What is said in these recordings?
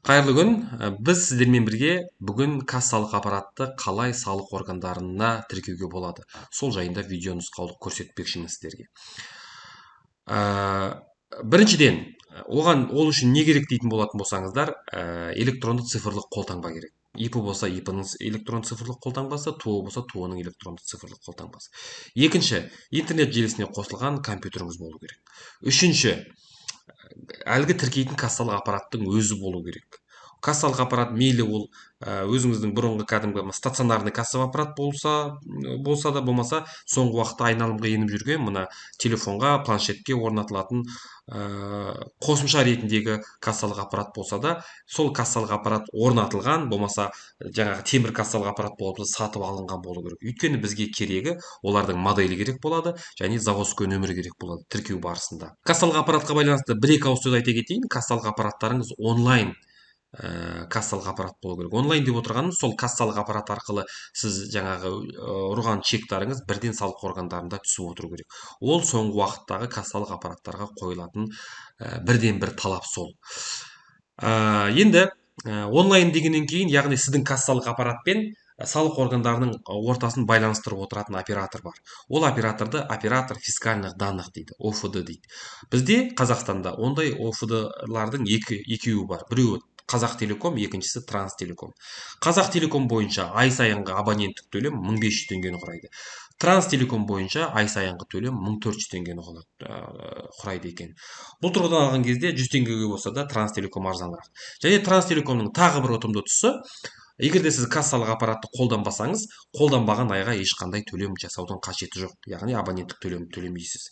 Қайырлы күн. Біз сіздермен бірге бүгін кассалық аппаратты қалай салық органдарына тіркеуге болады, сол жайында видео нұсқаулық көрсетпекшімін сіздерге. Біріншіден, оған ол үшін не керек дейтін болатын болсаңыздар, электронды цифрлық қолтаңба керек. ИП болса, ИП-ның электронды цифрлық қолтаңбасы, ТОО болса, ТОО-ның электронды цифрлық қолтаңбасы. Екінші, интернет желісіне қосылған компьютеріңіз болу керек. Үшінші, әлгі тіркейтін кассалық аппараттың өзі болу керек. Кассалық аппарат мейлі ол өзіңіздің бұрынғы кәдімгі стационарный кассовый аппарат болса да, болмаса соңғы уақытта айналымға еніп жүрген мына телефонға, планшетке орнатылатын қосымша ретіндегі кассалық аппарат болса да, сол кассалық аппарат орнатылған, болмаса жаңағы темір кассалық аппарат болып сатып алынған болу керек. Өйткені бізге керегі олардың моделі керек болады және заводской нөмірі керек болады тіркеу барысында. Кассалық аппаратқа байланысты бір-екі ауыз сөз айта кетейін. Кассалық аппараттарыңыз онлайн кассалық аппарат болу керек. Онлайн деп отырғаным, сол кассалық аппарат арқылы сіз жаңағы ұрған чектарыңыз бірден салық органдарында түсіп отыру керек. Ол соңғы уақыттағы кассалық аппараттарға қойылатын бірден бір талап сол. Енді онлайн дегеннен кейін, яғни сіздің кассалық аппаратпен салық органдарының ортасын байланыстырып отыратын оператор бар. Ол операторды оператор фискальных данных дейді, ОФД дейді. Бізде Қазақстанда ондай ОФД-лардың екеуі бар. Біреуі Қазақ Телеком, екіншісі Транстелеком. Қазақ Телеком бойынша ай сайынғы абоненттік төлем 1500 теңгені құрайды. Транстелеком бойынша ай сайынғы төлем 1400 теңгені құрайды екен. Бұл тұрғыдан алған кезде 100 теңгеге болса да Транстелеком арзанырақ. Және Транстелекомның тағы бір ұтымды тұсы, егер де сіз кассалық аппаратты қолданбасаңыз, қолданбаған айға ешқандай төлем жасаудың қажеті жоқ. Яғни абоненттік төлем төлемейсіз.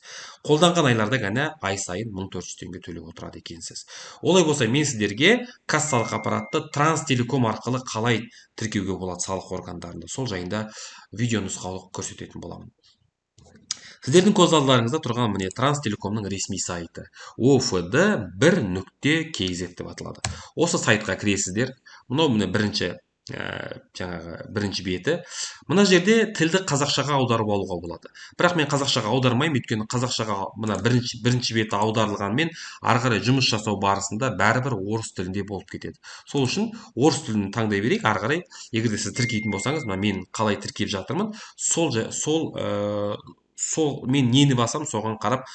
Қолданған айларда ғана ай сайын 1400 теңге төлеп отырады екенсіз. Олай болса, мен сіздерге кассалық аппаратты Транстелеком арқылы қалай тіркеуге болады салық органдарында, сол жайында видео нұсқаулық көрсететін боламын. Сіздердің көз алдарыңызда тұрған міне Транстелекомның ресми сайты OFD бір нүкте KZ деп аталады. Осы сайтқа кіресіздер. Мынау міне бірінші, жаңағы бірінші беті. Мына жерде тілді қазақшаға аударып алуға болады. Бірақ мен қазақшаға аудармаймын, өйткені қазақшаға мына бірінші беті аударылғанмен ары қарай жұмыс жасау барысында бәрібір орыс тілінде болып кетеді. Сол үшін орыс тілін таңдай берейік. Ары қарай егер де сіз тіркейтін болсаңыз, мына мен қалай тіркеп жатырмын, сол мен нені басам, соған қарап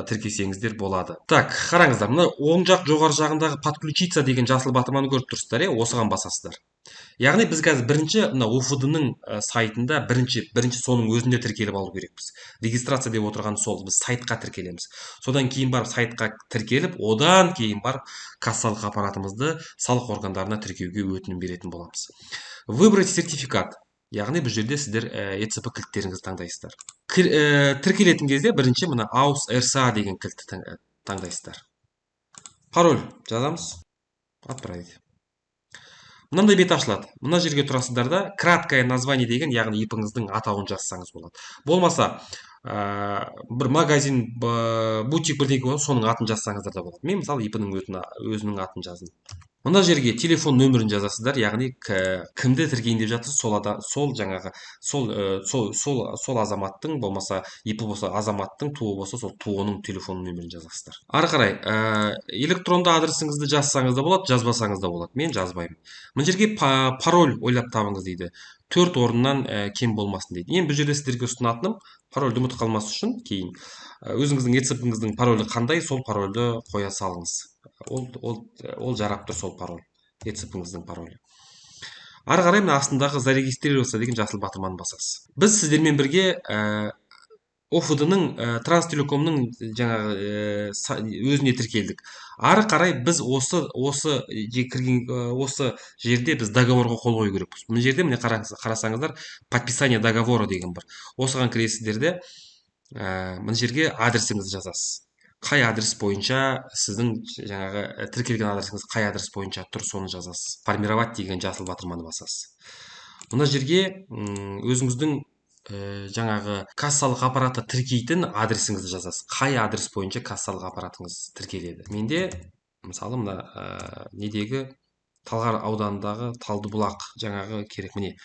тіркесеңіздер болады. Так, қараңыздар, мына оң жақ жоғары жағындағы подключиться деген жасыл батырманы көріп тұрсыздар, осыған басасыздар. Яғни біз қазір бірінші мына О Ф Д-ның сайтында бірінші соның өзінде тіркеліп алу керекпіз. Регистрация деп отырған сол, біз сайтқа тіркелеміз. Содан кейін барып сайтқа тіркеліп, одан кейін барып кассалық аппаратымызды салық органдарына тіркеуге өтінім беретін боламыз. Выбрать сертификат. Яғни бұл жерде сіздер ЭЦП кілттеріңізді таңдайсыздар. Тіркелетін кезде бірінші мына AUS RSA деген кілтті таңдайсыздар. Пароль жазамыз. Отправить. Мынандай бет ашылады. Мына жерге тұрасыздар да, краткое название деген, яғни ИП-іңіздің атауын жазсаңыз болады. Болмаса, бір магазин, бутик бірдеңе болса, соның атын жазсаңыздар да болады. Мен мысалы ИП-ның өзінің атын жаздым. Мына жерге телефон нөмірін жазасыздар, яғни кімді тіркейін деп жатырсыз, сол ада-, сол жаңағы, сол сол, сол, сол азаматтың, болмаса ИП болса азаматтың, ТОО болса сол ТОО-ның телефон нөмірін жазасыздар. Ары қарай электронды адресіңізді жазсаңыз да болады, жазбасаңыз да болады. Мен жазбаймын. Мына жерге пароль ойлап табыңыз дейді. 4 орыннан кем болмасын дейді. Енді бұл жерде сіздерге ұсынатыным, парольді ұмытып қалмас үшін кейін өзіңіздің ЭЦП-іңіздің паролі қандай, сол парольді қоя салыңыз. Ол жарап тұр сол пароль, ЭЦП-іңіздің паролі. Ары қарай мына астындағы зарегистрироваться деген жасыл батырманы басасыз. Біз сіздермен бірге О Ф Д-ның Транстелекомның жаңағы өзіне тіркелдік. Ары қарай біз осы кірген осы жерде біз договорға қол қою керекпіз. Мына жерде міне қарасаңыздар, подписание договора деген бар. Осыған кіресіздер де, мына жерге адресіңізді жазасыз. Қай адрес бойынша сіздің жаңағы тіркелген адресіңіз қай адрес бойынша тұр, соны жазасыз. Формировать деген жасыл батырманы басасыз. Мына жерге өзіңіздің жаңағы кассалық аппаратты тіркейтін адресіңізді жазасыз. Қай адрес бойынша кассалық аппаратыңыз тіркеледі. Менде мысалы мына недегі Талғар ауданындағы Талдыбұлақ жаңағы керек, міне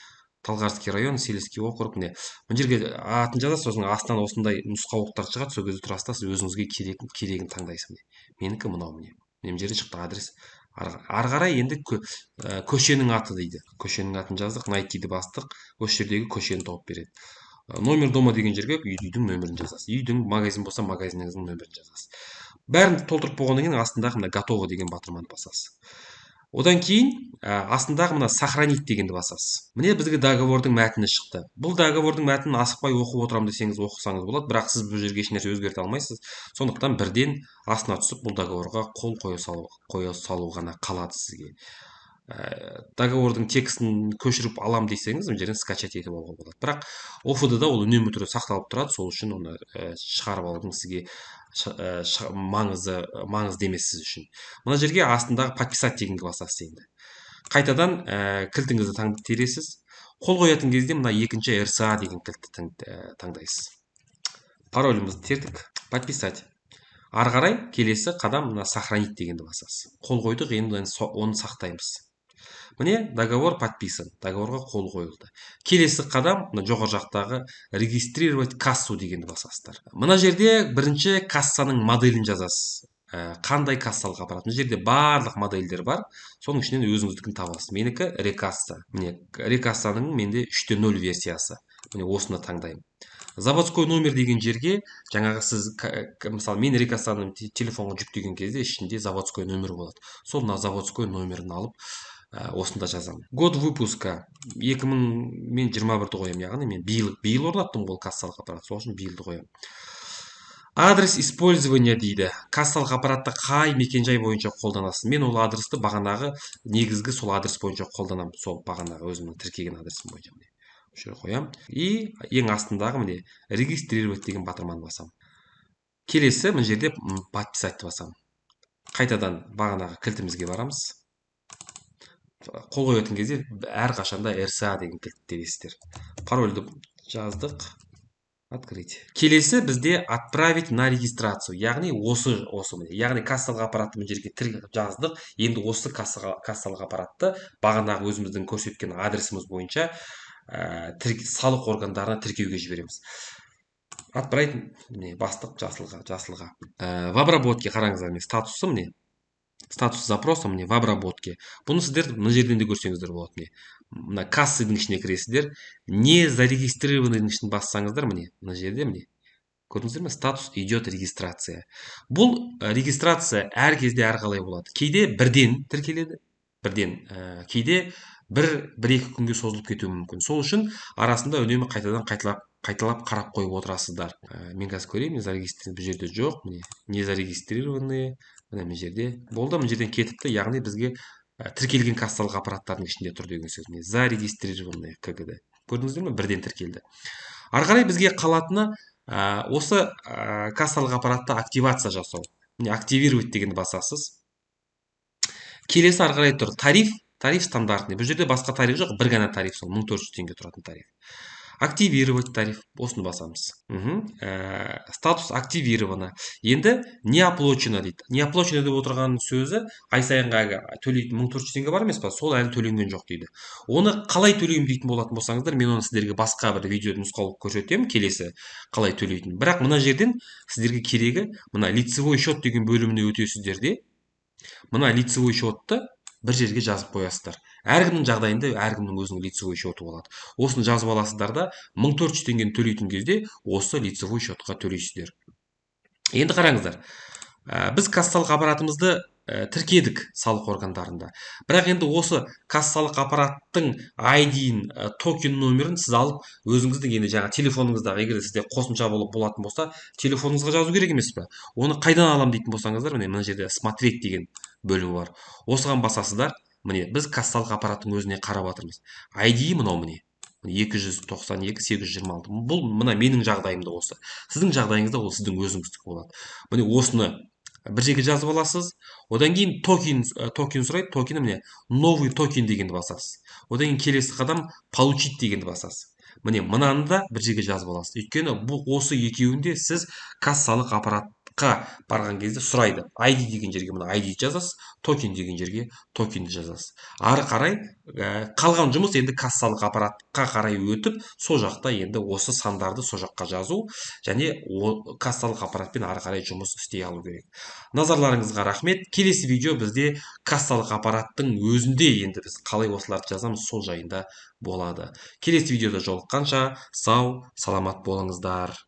Талгарский район, сельский округ, міне мына жерге атын жазасыз, сосын астынан осындай нұсқаулықтар шығады, сол кезде тұрасыз да сіз өзіңізге керегін таңдайсыз. Міне менікі мынау, міне мына жерде шықты адрес, Ары қарай енді көшенің аты дейді. Көшенің атын жаздық, найтиді бастық, осы жердегі көшені тауып береді. Номер дома деген жерге үйдің нөмірін жазасыз. Үйдің, магазин болса, магазиніңіздің нөмірін жазасыз. Бәрін толтырып болғаннан кейін астындағы мына «Готово» деген батырманы басасыз. Одан кейін астындағы мына «Сохранить» дегенді басасыз. Міне, бізге договордың мәтіні шықты. Бұл договордың мәтінін асықпай оқып отырамын десеңіз, оқысаңыз болады, бірақ сіз бұл жерге ешнәрсе өзгерте алмайсыз. Сондықтан бірден астына түсіп, бұл договорға қол қоя салу ғана қалады сізге. Договордың текстін көшіріп алам десеңіз, мына жерден скачать етіп алуға болады. Бірақ ОФД да ол үнемі түрде сақталып тұрады, сол үшін оны шығарып алудың сізге маңызды емес сіз үшін. Мына жерге, астындағы «Подписать» дегенге басасыз. Енді қайтадан кілтіңізді тересіз. Қол қоятын кезде мына екінші RSA деген кілтті таңдайсыз. Паролімізді тердік, «Подписать». Ары қарай келесі қадам мына «Сохранить» дегенді басасыз. Қол қойдық, енді оны сақтаймыз. Міне, договор подписан, договорға қол қойылды. Келесі қадам мына жоғары жақтағы «Регистрировать кассу» дегенді басасыздар. Мына жерде бірінші кассаның моделін жазасыз. Қандай кассалық аппарат? Мына жерде барлық модельдер бар, соның ішінен өзіңіздікін табасыз. Менікі Рекасса. Міне, Рекассаның менде 3.0 версиясы, міне, осыны таңдаймын. Заводской номер деген жерге жаңағы сіз, мысалы, мен Рекассаны телефонға жүктеген кезде ішінде заводской номер болады. Сол мына заводской номерін алып, осында жазамын. Год выпуска 2000, мен 21-ді қоямын, яғни мен биыл орнаттым ғой кассалық аппарат, сол үшін биылды қоямын. Адрес использования дейді. Кассалық аппаратты қай мекенжай бойынша қолданасыз? Мен ол адресті бағанағы негізгі сол адрес бойынша қолданамын, сол бағанағы өзімнің тіркеген адресім бойынша. Міне, осы жерге қоямын. И ең астындағы, міне, «Регистрировать» деген батырманы басамын. Келесі мына жерде «Подписать» басамын. Қайтадан бағанағы кілтімізге барамыз. Қол қоятын кезде әрқашанда RSA деген кілтті тересіздер. Парольді жаздық, «Открыть». Келесі бізде «Отправить на регистрацию», яғни осы, міне, яғни кассалық аппаратты мына жерге жаздық. Енді осы кассалық аппаратты бағанағы өзіміздің көрсеткен адресіміз бойынша салық органдарына тіркеуге жібереміз. «Отправить», міне, бастық жасылға. В обработке, қараңыздар, міне, статусы, міне, статус запроса, міне, в обработке. Бұны сіздер мына жерден де көрсеңіздер болады. Міне, мына кассаның ішіне кіресіздер, не зарегистрированныйдың ішін бассаңыздар, міне, мына жерде, міне, көрдіңіздер ме, статус идет регистрация. Бұл регистрация әр кезде әрқалай болады. Кейде бірден тіркеледі, бірден, кейде бір екі күнге созылып кетуі мүмкін. Сол үшін арасында үнемі қайтадан қайталап қайталап қарап қойып отырасыздар. Мен қазір көрейін. Зарегистрирован бұл жерде жоқ. Міне, не зарегистрированные, міне, мына жерде болды, мына жерден кетіпті. Яғни бізге тіркелген кассалық аппараттардың ішінде тұр деген сөз. Міне, зарегистрированные КГД, көрдіңіздер ме, бірден тіркелді. Ары қарай бізге қалатыны осы кассалық аппаратты активация жасау. Міне, «Активировать» дегенді басасыз. Келесі ары қарай тұр тариф. Тариф стандартный, бұл жерде басқа тариф жоқ, бір ғана тариф, сол 1400 теңге тұратын тариф. «Активировать тариф», осыны басамыз. Статус активировано. Енді не оплачено дейді. Не оплачено деп отырған сөзі ай сайынғы әлгі төлейтін 1400 теңге бар емес па, сол әлі төленген жоқ дейді. Оны қалай төлеймін дейтін болатын болсаңыздар, мен оны сіздерге басқа бір видео нұсқаулық көрсетемін келесі, қалай төлейтінін. Бірақ мына жерден сіздерге керегі мына лицевой счет деген бөліміне өтесіздер де, мына лицевой счетты бір жерге жазып қоясыздар. Әркімнің жағдайында әркімнің өзінің лицевой счеты болады. Осыны жазып аласыздар да, 1400 теңгені төлейтін кезде осы лицевой счетқа төлейсіздер. Енді қараңыздар, біз кассалық аппаратымызды тіркедік салық органдарында. Бірақ енді осы кассалық аппараттың ID-ін, токен номерін сіз алып, өзіңіздің енді жаңа телефоныңыздағы, егер сізде қосымша болып болатын болса, телефоныңызға жазу керек емес пе? Оны қайдан аламын дейтін болсаңыздар, міне, мына жерде «Смотреть» деген бөлімі бар, осыған басасыздар. Міне, біз кассалық аппараттың өзіне қарап жатырмыз. ID мынау, міне, 292 826. Бұл мына менің жағдайымда осы. Сіздің жағдайыңызда ол сіздің өзіңіздікі болады. Міне, осыны бір жерге жазып аласыз. Одан кейін токен сұрайды. Токені, міне, «Новый токен» дегенді басасыз. Одан кейін келесі қадам «Получить» дегенді басасыз. Міне, мынаны да бір жерге жазып аласыз, өйткені бұл осы екеуінде сіз кассалық аппарат аппаратқа барған кезде сұрайды. ID деген жерге мына ID жазасыз, токен деген жерге токенді жазасыз. Ары қарай қалған жұмыс енді кассалық аппаратқа қарай өтіп, сол жақта енді осы сандарды сол жаққа жазу және кассалық аппаратпен ары қарай жұмыс істей алу керек. Назарларыңызға рахмет. Келесі видео бізде кассалық аппараттың өзінде енді біз қалай осыларды жазамыз, сол жайында болады. Келесі видеода жолыққанша сау саламат болыңыздар.